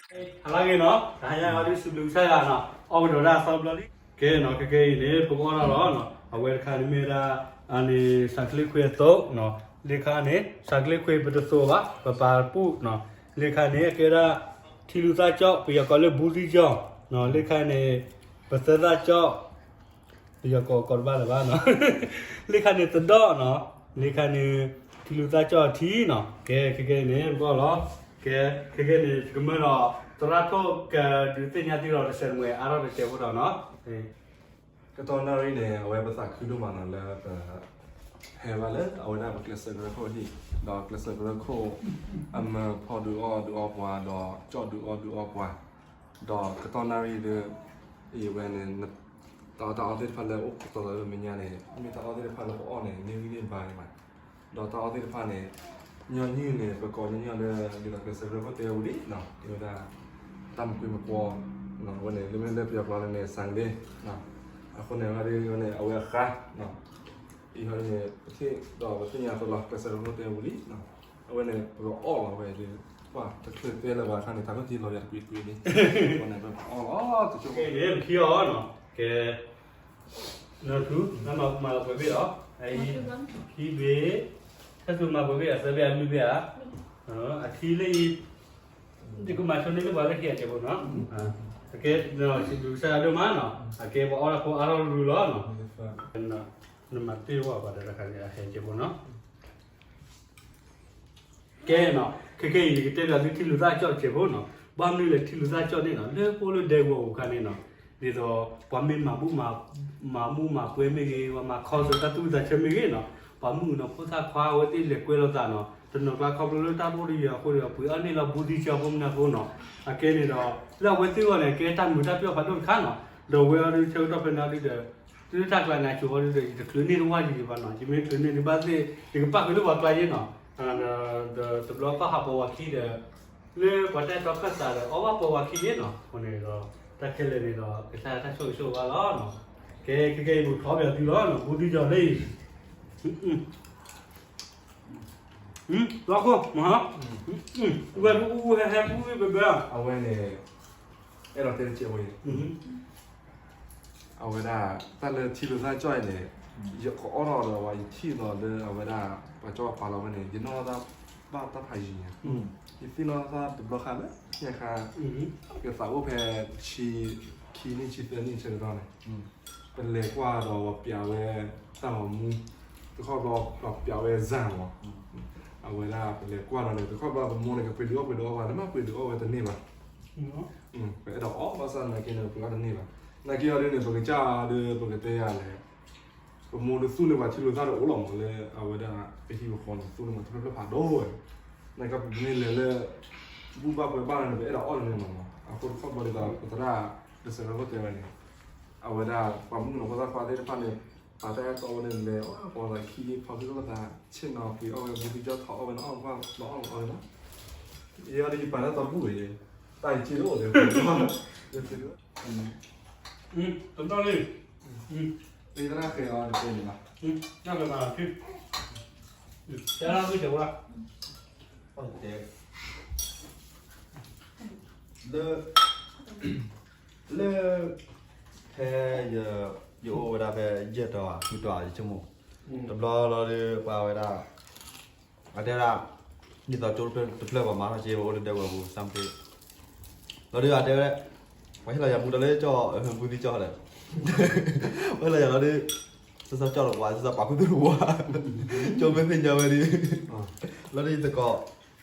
ဟါလၢအဂ့ၤနီၤ, တဟါညါအံၤဒုးစံးဘျုးကစၢ်ယွၤနီၤ, အီၣ်ကဒီးတၢ်အသီတဘျီလံ. ကဲနီၤ, ခဲကဲအံၤန့ၣ် ပကအီၣ်ဒၣ်လီၤနီၤ, အဝဲတခါန့ၣ်မ့ၢ်ဝဲဒၣ် အန့ၣ် စးချ့ခွ့အသိးနီၤ, လၢခါန့ၣ် စးချ့ခွ့ပတသိးဘၣ် ပပာ်ပူၣ်နီၤ, လၢခါန့ၣ် အကဲဒၣ် ထံလူၤသၣ်ကၠီၣ် ပယီၤကိးလၢဘူးသံကၠီၣ်နီၤ, လၢခါန့ၣ် ပသၢသၣ်ကၠီၣ် ပယီၤကိးကိးတဘၣ်လၢၤဘၣ်နီၤ, လၢခါန့ၣ်သဒီၣ်နီၤ, လၢခါန့ၣ် ထံလူၤသၣ်ကၠီၣ်အထံနီၤ, ကဲခဲကဲအံၤန့ၣ် ပကအီၣ်လီၤ, ကဲခဲကဲန့ၣ် ယကမၢဒီး သရၣ်ထိၣ်ကဒုးသ့ၣ်ညါသုဒီးတစဲးတမှဲၤအါထီၣ်တစဲးဖိဒီးနီၤ, ကတီၢ်နၣ်ရံၣ်န့ၣ် အဝဲပသးခုဒိၣ်မးနီၤလၢပ ဟဲဘၣ်လၢအဝဲဒၣ်ပကျဲးစၢးကရၢခိၣ်ဒံး, ဒီးကျဲးစၢးကရၢခိၣ် အမၢဖီဒုးအီၣ်ဒုးအီပှၤ ဒီးကၠီၣ်ဒုးအီၣ်ဒုးအီပှၤ, ဒီးကတီၢ်နၣ်ရံၣ်ဒီး အံၤဝဲန့ၣ် တၢ်အီၣ်သ့ၣ်တဖၣ်လၢအိၣ်ကတီၤလၢမဲာ်ညါန့ၣ် မ့ၢ်တၢ်အီၣ်သ့ၣ်တဖၣ်လၢပအီၣ်န့ၣ် န့ၢ်ဂံၢ်န့ၢ်ဘါန့ၣ်ဘၣ်, ဒီးတၢ်အီၣ်သ့ၣ်တဖၣ်န့ၣ် ညီနုၢ်န့ၣ် ပကိးညီနုၢ်လၢ ဒ်သိးကျဲးစၢးကရၢခိၣ်တဲဝံၤလံနီၤ, တဲဝဲဒၣ် တၢ်မကွ့မကွီ အဝဲန့ၣ် လၢမ့ၢ်လၢပယီၤကျိာ်န့ၣ် စးဒ့ အဃိန့ၣ် အဝဲန့ၣ်အဝဲအဃါ အံၤဟီန့ၣ် ပထံၣ်ဒီးပသ့ၣ်ညါအသိးလီၤ ကျဲးစၢးကရၢခိၣ်တဲဝံၤလံ, အဝဲန့ၣ် ပကအီၣ်လီၤဝဲဒၣ် ပှၤတချုးတဲလၢၤဘၣ်အခါန့ၣ် တၢ်ကထံၣ်လီၤယၤတကွံးတကွံးလံ, အဝဲန့ၣ် ပကအီၣ်လီၤတကၠိ ကဲ ပထံၣ်အီၤနီၤ, ကဲ နၢ်ထူ နမၤမၤလီၤပှဲၤဘ့ၣ်လီၤ, အအံၤ ခံဘ့ၣ်, ဟဲသူမၤပှဲၤဘ့ၣ် အသၢဘ့ၣ် အလွံၢ်ဘ့ၣ်ဧါ, အထံလၢအံၤ ယကမၤဆိန့ၢ်လၢပှၤလၢခံအစဲးဖိနီၤ, အကဲ စံးဘျုးကစၢ်ယွၤဒိၣ်မးနီၤ, အကဲပှၤအီၣ်တၢ်ဖိအါထီၣ်ရူၤလီၤနီၤ, နမၤတ့ၢ်ဝဲပှၤဒီးတခါန့ၣ် အဟဲစဲးဖိနီၤ ကဲနီၤ, ခဲကဲအံၤ ယကတဲဘၣ်သုထံလူၤသၣ်ကၠီၣ်တစဲးဖိနီၤ, ဘၣ်မနုၤလဲၣ်ထံလူၤသၣ်ကၠီၣ်န့ၣ်နီၤ လၢပအိၣ်လၢဒဲကဝီၤပူၤခါန့ၣ်နီၤ, ဒ်သိး ပှၤမ့ၢ်မၤဘူၣ် မၤမူးမၤပွဲမ့ၢ်ဂ့ၤ, ပှၤမၤခီဆၢတၢ်သူၣ်ဝံၣ်သးဆၢမ့ၢ်ဂ့ၤနီၤ, ပှၤမုၣ်ကနီၤဖိသၣ်ခွါအဝဲသ့ၣ်လဲၤကွဲလိာ်သးနီၤ, တနီၤကျါခီဖျိလၢတၢ်တအိၣ်တယၢၤအဃိဒီး ပှ့ၤအီၣ်န့ၢ်လီၤဘူးသံကၠီၣ်ဖိမနုၤဖိနီၤ, အကဲန့ၣ်ဒီး လၢအဝဲသ့ၣ်အဂီၢ်န့ၣ် ကဲတၢ်မုာ်တၢ်ပျီၢ်ဖးဒိၣ်တခါနီၤ, ဒီးဝဲအီၤဒုးဆၢကတီၢ်ဖဲန့ၣ်ဒုးဒီး တုၤလၢတၢ်ကျါန့ၣ် အစိၤဃီဒုးဒီး ယတချုးန့ၢ်တဝၢ်ယံၤဘၣ်နီၤ, ယမ့ၢ်ချုးန့ၢ်ဒုးဘၣ်သ့ၣ် ယကပၣ်ဃုာ်လၢပှၤကျါယ့ၣ်နီၤ, ဒီးတဘျီဘၣ်ဟးပိာ်ဝၤခံဒီး လၢပှၤတၢ်အဲၣ်တီခၢၣ်သးဒီး အီၣ်ဘၣ်ပိာ်ဝၤခံယ့ၣ်နီၤ, အဃိန့ၣ်ဒီး တၢ်ခဲလၢာ်န့ၣ်ဒီး ကစၢ်တၢ်ဆိၣ်ဂ့ၤဆိၣ်ဝါလီၤနီၤ, ကဲခဲကဲအံၤ ပကထီၣ်ပယီၤသုလီၤနီၤ, ဘူးသံကၠီၣ်လၢအံၤ လီၤခိၣ်မး, ဝဲဒၣ်အူဟဲဟဲပူၤဘဲဘဲ, အဝဲန့ၣ် အဲၣ်ဒိးတဲတစဲးဖိအံၤ, အဝဲဒၣ် တၢ်လၢထံလူၤသၣ်ကၠီၣ်အံၤန့ၣ် ယကအီၣ်ထီၣ်ဒီးဝဲ ယထံၣ်ဒီးလၢအဝဲဒၣ် ပှၤကၠီၣ်ပာ်လီၤဝဲန့ၣ် ယနီၣ်ထီၣ်တၢ်ဘၣ်တၢ်ဖးယံၤညါ, ယသ့ၣ်နီၣ်ထီၣ်တၢ်တဘျီဃီလၢ ညါခါ ယသးအိၣ်ဖဲ ဆံ ခံနံၣ်ဆံသၢနံၣ်ဆၢကတီၢ်န့ၣ် ပလဲၤကွၢ်ဒီးပှၤပျးဝဲ တၢ်ဂီၤမူ တခီဘျီ ပှၤပျးဝဲစၢ်မး, အဝဲဒၣ်ပလဲၤကွၢ်ဒီးန့ၣ် တခီဘျီပမိၢ်န့ၣ် ကပှ့ၤဒုးအီၣ်ပှ့ၤဒုးအီၣ်ပှၤ တမ့ၢ်ပှ့ၤဒုးအီၣ်ဝဲတန့ၢ်ဘၣ်, ပအဲၣ်ဒိးအီၣ်ဘၣ်ဆၣ်သနာ်က့န့ၣ် ပှ့ၤအီၣ်တန့ၢ်ဘၣ်, သနာ်က့အီၤဒ်န့ၣ် ပကစၢ်ဒီး ပကတဲယၤလဲၣ် ပမိၢ်ဒုးသူၣ်န့ၢ်ပှၤထံလူၤသၣ်တအိၣ်လီၤမး လၢအဝဲဒၣ် ပဟံၣ်ပဃီန့ၣ် သူၣ်န့ၢ်မးတဖျၢၣ်ဖျၢၣ်ဖးဒိၣ်ဝဲ, သနာ်က့ပမ့ၢ်လဲၤလၢ ဘူၣ်ဘၣ်ပှဲၤဘၣ်န့ၣ် ပအဲၣ်ဒိးအီၣ်တန့ၢ်မးနီၤ, အဃိတခီဘျီဒ်သိး ပသရၣ် ဒ်သိးလၢပတဲဝဲန့ၣ် အဝဲဒၣ် ပှၤမုၣ်ကနီၤဖိသၣ်ခွါသ့ၣ်တဖၣ်န့ၣ် ပာ်တၢ်အဲၣ်တီဝဲန့ၣ် လဲၤအီၣ်ပှၤသးခံ ဖီဖုလိာ်သး ဆ့ၣ်နီၤ ပှ့ၤအီၣ်ဝဲ ဘူးသံကၠီၣ်ထီၣ်အီၣ်ဝဲ နအီၣ်ကွၢ် နအီၣ်အီၣ်လီၤ, ယဲဒၣ်ယပာ်တၢ်သီဘူၣ်ဝဲယဲ, တၢ်ယစ့တအိၣ်လၢ ယစ့တအိၣ်, တနီၣ်လံ, သရၣ်ဃဲအီၤတကဲန့ၣ်လီၤ, တၢ်ဃဲမး တၢ်ဃဲမး လၢ လၢ ဖဲ ယအိၣ်ဝဲဒၣ်ဖဲ ယဲၢ်တီၤ ဃုတီၤ ယဆိကမိၣ်, တဘျီလီၤဒီး ပှၤဝဲဒၣ် အတဲဝဲဒၣ် ဒ်သိးကၠိတဖျၢၣ်ပှၤမၤထီၣ်က့ ပအိၣ်လၢဒဲကဝီၤပူၤ စၢ်မတ့ လီၤဒီးအတဲဝဲဒၣ် ပှၤဟ့ၣ်လီၤယၤမူဒါလၢကၠီၣ် ဘူးသံကၠီၣ်ဒီး ပှၤဟ့ၣ်လီၤယၤလီၤဒီး စီစီကၠီၣ်လီၤပှၤ စီစီပာ်ခူသူၣ်တဝါ ကၠိမ့ၢ်သ့ၣ်ညါဝဲဒီး လီၤဒီး ယသကိး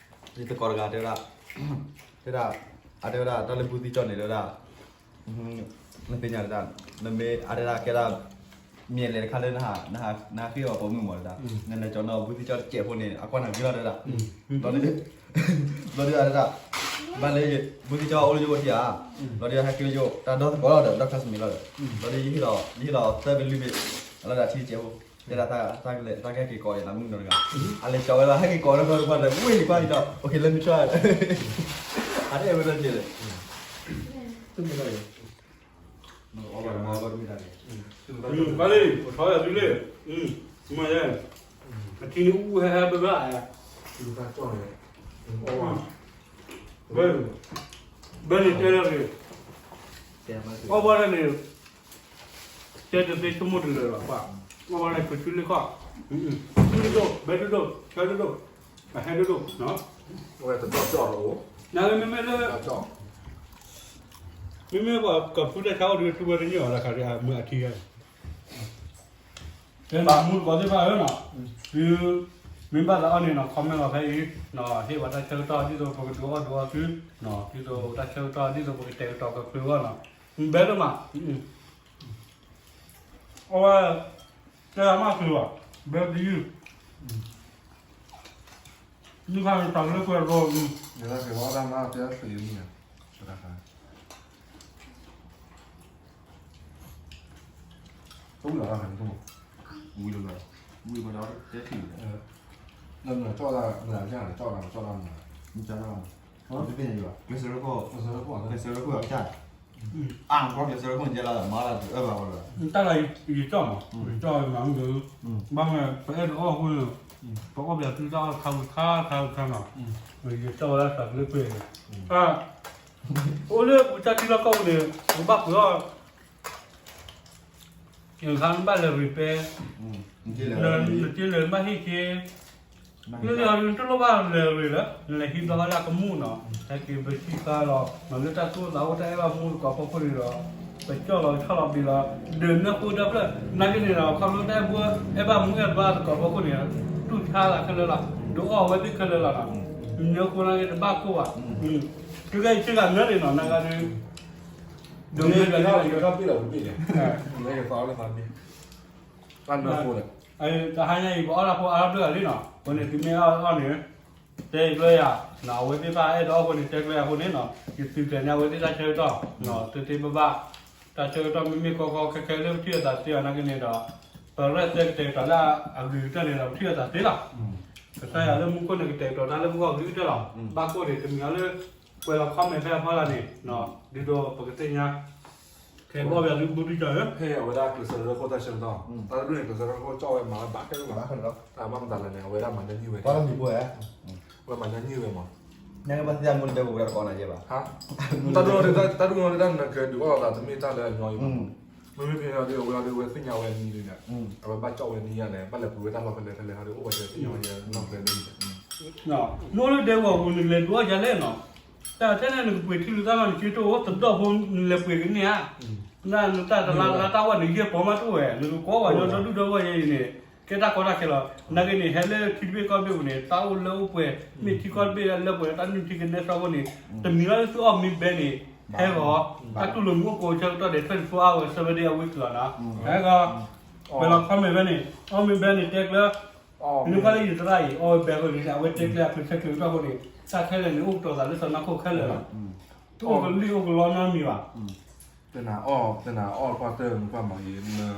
တဂၤတဲဝဲဒၣ် တဲဒၣ် အတဲဝဲဒၣ် တၢ်လၢဘူးသံကၠီၣ်န့ၣ် တဲဝဲဒၣ် နသ့ၣ်ညါတၢ် နမ့ၢ် အတဲဒၣ်ကဲဒၣ် မ့ၢ်လဲၤတခါလၢ နဟးဃ့အီၤပိာ်မုၣ်မးတဒၣ် နလဲၤကၠီၤနီၣ်ဘူးသံကၠီၣ်တစဲးဖိန့ၣ် အကွၢ်နၤဂ့ၤလီၤတဲဒၣ် လီၤဒီး လီၤဒီးအတဲဒၣ် ဘၣ်လၢ ဘူးသံကၠီၣ်အိၣ်လၢယအိၣ်ထံၣ်ဧါ လီၤဒီးဟဲက့ၤလၢယအိၣ် တၢ်ဒီသကိးလီၤဒီး ဒီခါစမံၤလီၤဒီး လီၤဒီး ယဟ့ၣ်လီၤ ယဟ့ၣ်လီၤသၢဘ့ၣ်လွံၢ်ဘ့ၣ် လီၤဒီးအထံတစဲးဖိ တဲဒၣ်တၢ်ကလဲၤတၢ်ကဟဲက့ၤကိးအံၤ နမုၣ်နီတဂၤ အလဲၤကၠီၤဝဲလီၤ ဟဲက့ၤကိးဒီး ဒီတပှၢ်ဒီး ဝ့ၢ်ယကွၢ်ယတီ okay let me try အတအဲၣ်ဝဲဒၣ်ကဲလဲၣ် ပှၤလံ ပထီၣ်ယၤသုလ့ၣ် မ့ၢ်ယဲ အထံန့ၣ်အူဟဲဟဲဘၣ်ဘၣ် ဝဲ ဝဲ ဝဲ ဘဲန့ၣ်တဲလၢဂ့ၤ, အီၣ်ဘၣ်ဒၣ်န့ၣ်, တဲတသ့ဆိကမိၣ်တလၢာ်လီၤပှၤ, အီၣ်ဘၣ်ဒၣ်ကဆူလ့ၣ်ခီၣ်, ဆူဒိၣ်ဒိၣ် ဘဲဒိၣ်ဒိၣ် ဆၢဒိၣ်ဒိၣ်, အဟဲဒိၣ်ဒိၣ်, ဝဲတဘျီကၠီၣ်လီၤအိၣ်, နမ့မ့ၢ်လၢ, မ့မ့ၢ်ပှၤကဖုတၢ်ဆါအိၣ်ဒီး ထူဝဲတန့ၢ်အီၤတခါဒီးအမုၢ်အထံယါန့ၣ် တဲဘၣ်မူတကိးသ့ၣ်တဖၣ်ဧၢနီၤ, သုမ့ၢ်ဘၣ်သးအီၣ်န့ၣ်နီၤ comment လီၤဖဲအံၤ, ဟ့ၣ်ပှၤတၢ်ဆၢကတီၢ် ဒ်သိးပကဒုးအီၣ်ဒုးအီသု, ဒ်သိးတၢ်ဆၢကတီၢ် ဒ်သိးပကတဲာ်ကတီၤကဖျိအဂီၢ်နီၤ, ဘဲဒိၣ်မး, အဝဲ, တဲမၤချုးဘၣ်, ဘဲတယုၢ်, မုၢ်ခါန့ၣ် သးကလၢကွဲးရီ, ယဲဒၣ်က့ၤဝဲဒၣ်မး တဲဆံးမံၤ, တဝံၤလီၤ, ဝံၤလီၤ, ဝံၤဒီးတဲထံၣ်, လၢမနုၤကၠီၣ်တၢ် မနုၤကၠီၣ်တၢ် ကၠီၣ်တၢ် ကၠီၣ်တၢ်မနုၤ, မ့ၢ်ကၠီၣ်တၢ်မနုၤ, ကျဲးစၢးရခိၣ်, ကျဲးစၢးရခိၣ်အကၠၣ်, အါ ကျဲးစၢးရခိၣ်ကဲလၢမၤတၢ်အၢဘၣ်ဝဲလီၤ, တၢ်လၢယကၠီၣ်မး, ယကၠီၣ်မးမုၢ်, ဘၣ်မနုၤ ပအဲၣ်ဒိးအီၣ်အဃိန့ၣ်, ပအီၣ်ပယီၤသုတၢ်အီၣ်ခါဝံၤခါခါဝံၤခါနီၤ, ယကၠီၣ်ဝဲဒၣ်သးကလၢကွဲးန့ၣ်, အိၣ်လၢပကစၢ်ထံလီၢ်ကီၢ်ပူၤန့ၣ် ပကဘၣ်ပှ့ၤအီၣ် အခါနဘၣ်လဲၤရ့ၣ်ပဲ, နက့လဲၤနဘၣ်ဟ့ၣ်က့, နလၢအီၤဒုး နတလိၣ်ဘၣ်လဲၤရ့ၣ်လၢ နလဲၤဟံးဘျီဃီလၢအကမူၣ်နီၤ, ဟဲက့ၤပစံၣ်ဃါလီၤ မ့ၢ်လၢတၢ်သူၣ်အိၣ်သးအိၣ်တၢ်အဲၣ်ဘၣ်မူသကိးဖီခိၣ်န့ၣ်ဒီး, ပကၠီၣ်လီၤဆီၣ်လီၤဘ့ၣ်လီၤ, ဒုးနဲၣ်ဃိတၢ်ဖျၢၣ် နာ်က့န့ၣ်ဒီး ခီဖျိတၢ်အဲၣ်ဘၣ်မူအဲၣ်ဘၣ်သကိးဖီခိၣ်န့ၣ်, တူၢ်ဆါသးခဲလၢာ်လီၤ, ဒုးအီၣ်ဝဲသ့ၣ်ခဲလၢာ်လီၤနီၤ, နနဲၣ်ဃိနာ်က့တဘၣ်ကိၢ်ဘၣ်, တုၤခဲအံၤဆ့ကၤနၢၤန့ၣ်နီၤ နာ်က့ဒုး ဒိးမ့ၢ်ကလီၤ, တဟါညါအံၤ ပအီၣ်တၢ်ဖိအါထီၣ်တဂၤလံနီၤ, အဃိန့ၣ် သုမ့ၢ်အီၣ်အီၣ်န့ၣ်, တဲကျၢၤယၤ, အဝဲသ့ၣ်တဖၣ်အဲၣ်ဒိးအီၣ်အဃိန့ၣ် တဲကျၢၤယၤအဃိန့ၣ်နီၤ, ယသုးကျဲၤန့ၢ်အဝဲသ့ၣ်တၢ်ဆၢကတီၢ်, သ့သ့ဘၣ်ဘၣ်, တၢ်ဆၢကတီၢ်မ့မ့ၢ်ကီကီခဲခဲလၢပထံၣ်အသးသ့အီၤနာ်က့န့ၣ်ဒီး, ပရဲၣ်သဲကတဲာ်ကတီၤလၢအဂ့ၤကတၢၢ်န့ၣ်ဒီး ပထံၣ်အသးသ့လီၤ. ကစၢ်ယွၤလၢမူခိၣ်န့ၣ် ကတဲာ်ကတီၤတၢ်လၢမူခိၣ်အဂ့ၤကတၢၢ်လီၤ. ဘၣ်ကိၣ်န့ၣ် တမံၤအီၤလၢ ကွဲးလီၤ comment ဖဲအဖီလာ်န့ၣ်, ဒ်သိးပကသ့ၣ်ညါ, ခဲအီၣ်ဘၣ်သုဘူးတုၤကၢ်ဧၢ, ဖဲအဝဲဒၣ်ကျဲးစၢးရၢခိၣ်တၢ်ဆၢကတီၢ်, တၢ်တဒူၣ်န့ၣ် ကျဲးစၢးရၢခိၣ်ကၠီၣ်ဝဲမၤဝဲဘၣ်ခဲလၢာ်လီၤ. တၢ်ဘၣ်မတၤလဲၣ်န့ၣ် အဝဲဒၣ်မၤညီနုၢ်ဝဲ, ဝဲမၤညီနုၢ်ဝဲမး, နကဘၣ်သ့ၣ်ညါမူလၢဒဲကဝဲဒၣ်တကိးနၤယဲဘၣ်, တၢ်ဒူၣ်န့ၣ် တၢ်ဒူၣ်န့ၣ် တၢ်နကဒုးအီၣ်သးတမ့ၢ်တၢ်လၢအညီအံၤဘၣ်, မ့မ့ၢ်ဖဲန့ၣ်ဒီး အဝဲဒီး အဝဲသ့ၣ်ညါဝဲနံၤန့ၣ်, အဝဲဘၣ်ကၠီၣ်ဝဲနံၤယါန့ၣ် ဘၣ်လဲၤပှ့ၤဝဲတၢ်လီၢ်ဖဲလဲၣ်ဖဲလဲၣ်ဟီဒီး အိၣ်ဝဲတသ့ၣ်ညါဝဲနီၢ်ဖဲန့ၣ်, နအိၣ်လၢဒဲကဝီၤပူၤန့ၣ် နလဲၤဒုးအီၣ်ယၤလဲၣ်နီၤ, တၢ်ထဲန့ၣ်နကပှ့ၤထံလုၢ်သၣ်မး နက့တအိၣ် သဒီၣ်ဖိနလဲၤပှ့ၤကန့ၢ်ဧါ, နတၢ်တလါလါတၢ်ဝဲန့ၣ် ယဲၢ်ပီမးတအိၣ်ဝဲ နကကွၢ်ဝဲညီဒီဒူၣ်ဒီဝဲၢ်ယဲအံၤန့ၣ်, ကဲတၢ်ကီတၢ်ခဲလီၤ, နာ်က့န့ၣ် ဟဲလၢထံတဘ့ၣ်ကီၢ်တဘ့ၣ်ပူၤန့ၣ် တၢ်အိၣ်လၢအိၣ်ပှဲၤ, မ့ၢ်ထံကီၢ်တဘ့ၣ်လၢပှဲၤ တၢ်နုၢ်ထံကနဲစီဖိန့ၣ်, တမံၤလၢသုအီၣ်မ့ၢ်ဘဲန့ၣ်, ဟဲဂီၤ, တၢ်တူၢ်လိာ်မူအိၣ်ကိးဆၢကတီၢ်ဒဲး twenty-four hour seven day a week လီၤနီၤ, ဟဲဂီၤ, ကွဲးလီၤ comment ဖဲန့ၣ်, အီၣ်မ့ၢ်ဘဲန့ၣ် တဲကျၢၤ, နကွၢ်လၢယသရၣ်အံၤ အီၣ်ဝဲဘဲအဃိန့ၣ် အဝဲတဲကျၢၤအကျိၤဆၢကျိၤကတီၢ်အဃိန့ၣ် တၢ်ခဲလၢာ်န့ၣ် အိၣ်ကတီၤသးလၢစီၤနၢ်ခိၣ်ခဲလၢာ်လ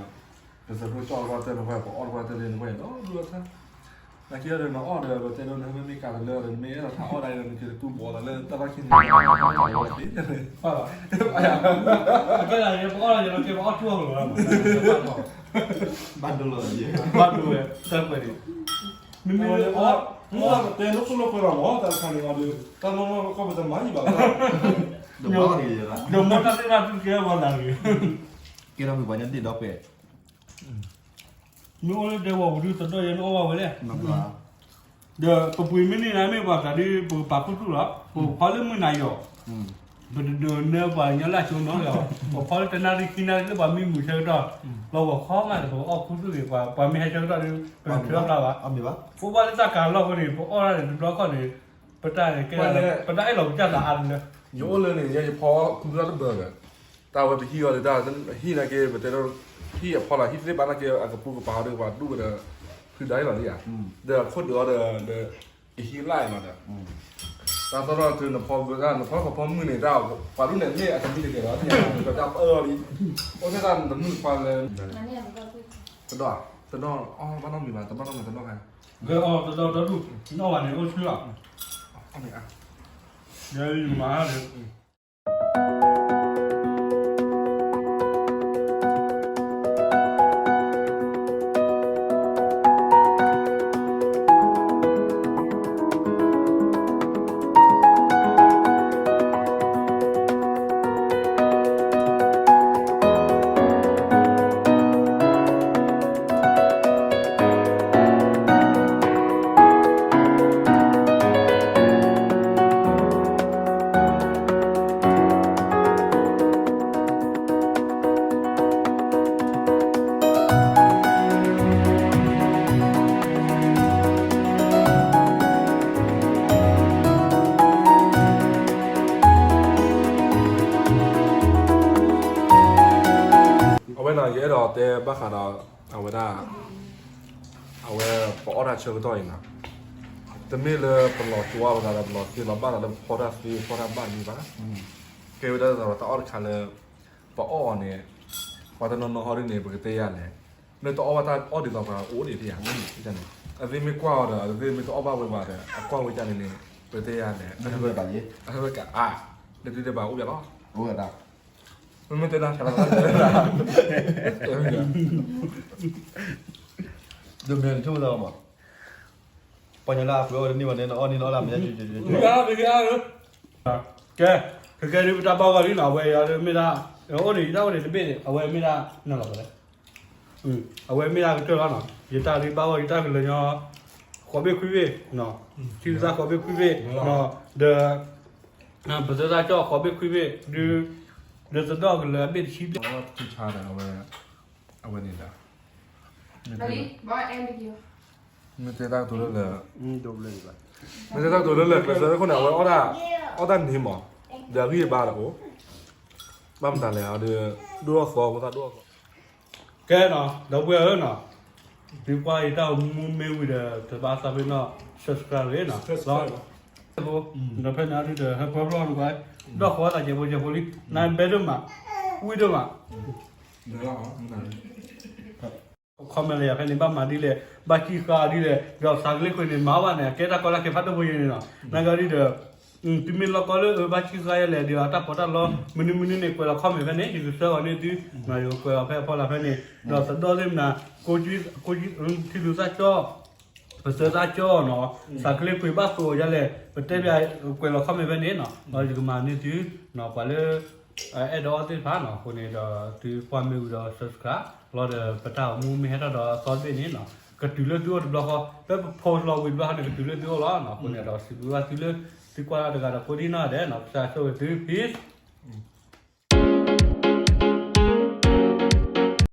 ီၤ, တအိၣ်ကလံၣ်အိၣ်ကလီနီတမံၤဘၣ်. တနၤအီၣ် တနၤအီၣ်ကွၢ်တၢၢ် နကွၢ်မၤအံၤ န ပစၢၤဖိကၠီၣ်ကွၢ်တၢၢ် နကွၢ် ပအီၣ်ကွၢ်တၢၢ်လၢနကွၢ်အံၤ ဒီဒူၣ်အဆၢ, နာ်က့ဒီးနအီၣ်ဒီး ပတဲဒိးနမ့ၢ်ကးတလၢဒီး နမ့ၢ်အဲၣ်ဒိးထးအီၣ်ဒၣ်အံၤဒီး နက့ၤတကူဘီလီၤလၢတၢ်ဘၣ်ဆ့ၣ်န့ၣ် အကဲဒၣ်ယဲ ပအီၣ်လီၤယဲ ပအီၣ်ထူၣ်အီၣ်ကလီၤလီၤ, ဘၣ်ဒိလီၤယဲ ဘၣ်ဒိဝဲ တၢ်ကွဲးန့ၣ်, မ့မ့ၢ်လၢအီၣ် မ့ၢ်အီၣ်ကတဲလၢခိၣ်လၢပှဲၤလီၤမး တၢ်တခါန့ၣ်အီၤဒီး တၢ်နီၢ်နီၢ်ကီၢ်ပတမၤယံၤဘၣ်, ဒီးမ့ၢ်တၢ်သ့ၣ်တၢ်တူၢ်ကဲဝဲလၢ်ဂ့ၤ, ကဲထီၣ်ဖုပှၤညါဒ့ၣ်ဒီးကွဲး မ့ၢ်အိၣ်လၢဒဲကဝီၤပူၤဒုး သဒီၣ်ယဲန့ၣ်အီၣ်ဘၣ်ဝဲလဲၣ်, ဒီးပပှ့ၤမ့ၢ်န့ၢ်နၤမ့ၢ်ပှၤသးဒုး ပကပာ်ခူသူၣ်လီၤ, ပကဖီလၢမုၢ်နၤယီၤ, ပတဒုးနဲပှၤကညီလၢအစိနီတဂၤဘၣ်, ပဖီလၢတနၣ်ရံၣ်ခံနၣ်ရံၣ်လၢပှၤမံမုာ်ဆၢကတီၢ်, လီၤဂီၤခီမးဒီး ပကအီၣ်ခူသူၣ်န့ၣ် ပှၤမ့ၢ်ဟဲဆၢကတီၢ်ဒုး ပတထုးအီၣ်ဖျါဘၣ်, ပအိၣ်ဘၣ်လၢတၢ်ကၤလီၢ်အဃိန့ၣ် ပအီၣ်ဒၣ်န့ၣ်တဘျီခီၣ်န့ၣ်, ပတၢ်န့ၣ်ကဲ ပတၢ်အဲၣ်လီၤပတၢ်သးအါတလၢ, ယအိၣ်လၢန့ၣ် ယဲယဖီခူသူၣ်တၢ်တဘၢဘၣ်, တၢ်ဝဲပဟံၣ်အီၤဒုး တၢ်ဟံၣ်နာ်က့ ပတဲဒိး ဟံၣ်အဖီလာ် ဟံၣ်သ့ၣ်ဘၣ်နာ်က့ အကပူၤကပၤအီၤဒီး ပှၤဒူၣ်ဝဲဒီး ဖုဒါအံၤလီၤလံဧါ, ဒီးခိၣ်ဒုးအီၤဒီး ကဟံၣ်လၢအံၤလီၤဒီး, တၢ်သီၣ်ထီၣ်တုၤနဖီဘၢကၢ် နဖီလၢကဖီမုၢ်န့ၣ် တၢ်ပှၤဒူၣ်န့ၣ် မ့ၢ်အကမံၤတကဲလီၤ ပတၢ်ပအၢၣ်လီၤလံ, အိၣ်ထဲတၢ်နမုၣ်တခွါလၢ တဒီၣ် တဒီၣ်အီၣ်ဘၣ်နီတမံၤဘၣ် တဘၣ်နီတမံၤတဒီၣ်ခါ, ဂဲၤအီၤတဒီၣ်တဒူၣ် နီၣ်ဘၣ်န့ၣ်အိၣ်ဆူၣ်လီၤ, ယမၤဟါန့ၣ် ဒီးတဲဘၣ်ဃးဒီး အဝဲဒၣ် အဝဲပအီၣ်တၢ်ဆၢကတီၢ်အံၤနီၤ, တမ့ၢ်လၢပလီၤကၠိဝဲသးဒီး ပလီၤသ့လီၤဘၣ်သးလၢပဖီတၢ်သ့ဖီတၢ်ဘၣ်မံၤဘၣ်. ကဲဝဲဒၣ်တၢ်အီၣ်တခါလၢ ပအီၣ်အီၤန့ၣ် ပှၤတနီၤနီၤဟီဒ်န့ၣ် ပကတဲယၤလဲၣ်, မ့ၢ်တအီၣ်ဘၣ်တၢ်အီၣ်ဒ်သိးပှၤအိၣ်ဒံးဧါ. အသ့မ့ၢ်ကွၢ်အီၤဒီး အသ့မ့ၢ်တအီၣ်ဘၣ်ဝဲဘၣ်ဒီး အကွၢ်ဝဲဒ်န့ၣ်န့ၣ် ပကတဲယၤလဲၣ်, အဝဲကအါ, ဒီးတဘၣ်အိၣ်ဘၣ်လီၤ. မ့မ့ၢ်တဲဒၣ် ဒ်မ့ၢ်နဆိကမိၣ်သးမး, ပှၤညီလၢအပှ့ၤအီၣ်တန့ၢ်ဘၣ်န့ၣ် နအီၣ်န့ၢ်နအီၣ်လၢမ့ၢ် ကဲ, ကကဲဒ်ပတၢ်ဘၣ်ဂီၢ်လံနီၤ, အဝဲအံၤမ့ၢ်ဒၣ်, အိၣ်န့ၣ် ယတၢ်အိၣ်န့ၣ်တဘ့ၣ်န့ၣ် အဝဲမ့ၢ်ဒၣ်နလီၤလဲၣ်, အဝဲမ့ၢ်ဒၣ်ကတၢၢ်လီၤနီၤ, ယတၢ်ဂ့ၢ်ဘၣ်ဂီၢ် ယတၢ်ကလၢၤညီ, ဃိးဘ့ၣ်ခွံဘ့ၣ်, ထံလူၤသၣ်ဃိးဘ့ၣ်ခွံဘ့ၣ်, ဒီး ပသၢသၣ်ကၠီၣ်ဃိးဘ့ၣ်ခွံဘ့ၣ်, ဒ်သဒီၣ်ကလၢၤအဘ့ၣ်တဆံဘ့ၣ်, အဝဲန့ၣ်ဒီး မ့ၢ်တဲတၢ်ကတိၤလၢလၢ, မ့ၢ်တဲတၢ်ကတိၤလၢလၢ ကျဲးစၢးခိၣ်န့ၣ် အဝဲ အီၣ်တၢ်န့ၣ်မး, ဒီးအဂံၢ်အဘါဒီးအိၣ်, ဘၣ်မတၤလဲၣ်ဒီး ဒိၣ်ထီၣ်သီ ဖိသၣ်ဒိၣ်ထီၣ်သီ, ကဲနီၤ ဒီပုၢ်ဝဲၢ်ဧၢနီၤ, သုကွၢ်ယတၢ်အိၣ်မူမ့ၢ်ဝံၤဒီး တဘၣ်သးပ့ၤနီၣ် subscribe ဂ့ၤနီၤ, ဒီးဖဲန့ၣ်ဒုးဒီး ဟဲပၢဖျီၣ်နကွၢ်, ဒီးဃီသးကဲးဖိကဲးဖိလံ, နဘဲဒိၣ်မး, ဝံၣ်ဒိၣ်မး comment လၢယၤဖဲန့ၣ် ဘၣ်မၤဒ်လဲၣ်, ဘၣ်စံၣ်ဃါဒ်လဲၣ်, ဒီးသးကလ့ၢ်ခွ့န့ၣ် မၤဘၣ်န့ၣ် အကဲတၢ်ကီတၢ်ခဲဖးဒိၣ်ဖိယဲန့ၣ်နီၤ, နကဒ်ဒီး, သုမ့ၢ်လီၢ်ကီလၢ ဘၣ်စံၣ်ဃါယဲလဲၣ် ဒီးအတၢ်ပီးတၢ်လီ မနုၤမနုၤန့ၣ် ကွဲးလီၤ comment ဖဲန့ၣ် ယကဆှၢအီၤန့ၢ်သု, ယကကွဲးအီၤဖဲအဖီလာ်ဖဲန့ၣ်, ဒီးသဒီၣ်သ့ၣ်မနၤ, ထံလူၤသၣ်ကၠီၣ်, ပသၢသၣ်ကၠီၣ်နီၤ, သးကလ့ၢ်ခွ့ဘၣ်သိးအီၤယဲလဲၣ် ပတဲဘၣ်, ကွဲးလီၤ comment ဖဲန့ၣ်နီၤ, ဒီးယကမၤန့ၢ်သု, ပှၤလၢ အဲၣ်ဒိးအီၣ်သ့ၣ်တဖၣ်နီၤ, အဃိန့ၣ်ဒီး သုကွၢ်မ့ၢ်ဝံၤဒီး subscribe လီၤဒီး ပတၢ်အိၣ်မူမ့ၢ်ဟဲထီၣ်ဒီးအသီတဘ့ၣ်န့ၣ်နီၤ, ကတုၤလၢသုအိၣ်တဘျီဃီ, လၢပ post လီၤဝံၤတဘျီဃီန့ၣ် ကတုၤလၢသုအိၣ်လီၤနီၤ, အဃိန့ၣ်ဒီး စံးဘျုးဘၣ်သုလၢ သုကွၢ်တၢ်တဂၤဒီးကိးဒံနီၢ်ဒဲးနီၤ, ကစၢ်ဆိၣ်ဂ့ၤသု peace.